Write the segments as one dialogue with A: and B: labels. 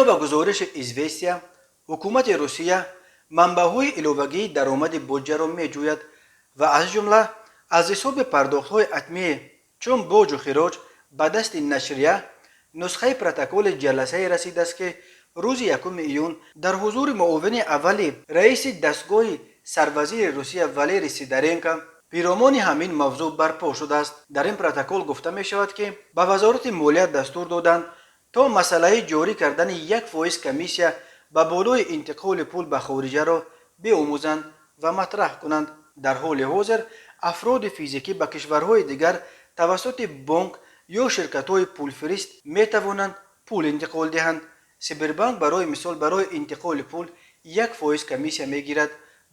A: Бино ба гузориши «Известия», ҳукумати Русия манбаъҳои иловагии даромади буҷаро меҷӯяд ва аз ҷумла аз ҳисоби пардохтҳои ҳатмие, чун боҷу хироҷ. Ба дасти нашрия нусхаи протоколи ҷаласае расидааст, ки рӯзи 1 июн дар ҳузури муовини аввали раиси дастгоҳи сарвазири Русия Валерий Сидоренко пиромони ҳамин мавзӯъ барпо шудааст. Дар ин протокол гуфта мешавад, ки ба Вазорати молия дастур доданд, то масъалаи ҷорӣ кардани 1% комиссия ба болои интиқоли пул ба хориҷаро биомӯзанд ва матраҳ кунанд. Дар ҳоли ҳозир афроди физикӣ ба кишварҳои дигар тавассути бонк ё ширкатҳои пулфирист метавонанд пул интиқол диҳанд. Сбербанк, барои мисол, барои интиқоли пул 1% комиссия мегирад,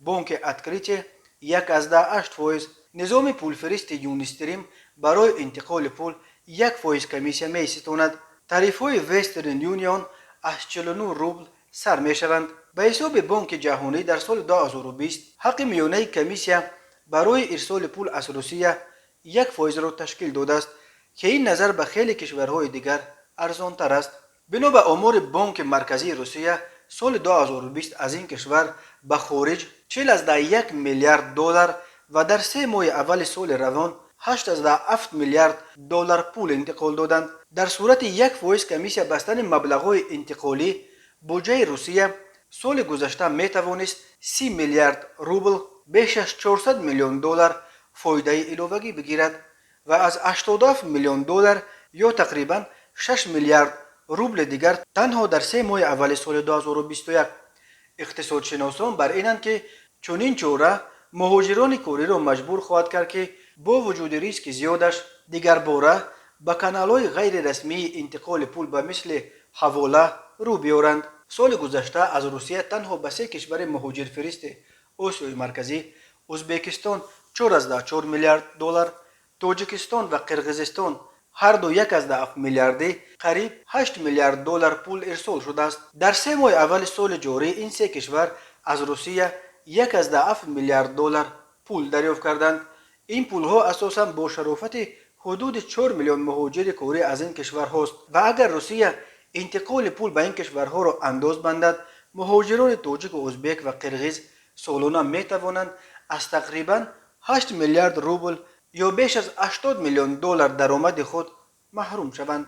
A: бонки «Открытие» 1,8%, низоми пулфиристи «Юнистрим» барои интиқоли пул 1% комиссия меситонад. Тарифҳои Вестерн Юнион аз 49 рубл сар мешаванд. Ба ҳисоби Бонки Ҷаҳонӣ, дар соли 2020 ҳаққи миёнаи комиссия барои ирсоли пул аз Русия 1%-ро ташкил додааст, ки ин назар ба хеле кишварҳои дигар арзонтар аст. Бино ба омори Бонки Марказии Русия, соли 2020 аз ин кишвар ба хориҷ 40,1 миллиард доллар ва дар 3 моҳи аввали соли равон 8,7 миллиард доллар пул интиқол доданд. Дар сурати 1% комиссия бастани маблағҳои интиқолӣ, буҷаи Русия соли гузашта метавонист 30 миллиард рубл, беш аз 400 миллион доллар, фоидаи иловагӣ бигирад ва аз 87 миллион доллар ё тақрибан 6 миллиард рубли дигар танҳо дар 3 моҳи аввали соли 2021. Иқтисодшиносон бар инанд, ки чунин чора муҳоҷирони кориро маҷбур хоҳад кард, ки бо вуҷуди риски зиёдаш дигарбора ба каналҳои ғайрирасмии интиқоли пул ба мисли ҳавола рӯ биёранд. Соли гузашта аз Русия танҳо ба се кишвари муҳоҷирфиристи Осиёи Марказӣ, Ӯзбекистон 4,4 миллиард доллар, Тоҷикистон ва Қирғизистон ҳарду 1,7 миллиардӣ, қариб 8 миллиард доллар пул ирсол шудааст. Дар 3 моҳи аввали соли ҷорӣ ин се кишвар аз Русия 1,7 миллиард доллар пул дарёфт карданд. Ин пулҳо асосан бо шарофати ҳудуди 4 миллион муҳоҷири корӣ аз ин кишварҳост ва агар Русия интиқоли пул ба ин кишварҳоро андоз бандад, муҳоҷирони тоҷику ӯзбек ва қирғиз солона метавонанд аз тақрибан 8 миллиард рубл ё беш аз 80 миллион доллар даромади худ маҳрум шаванд.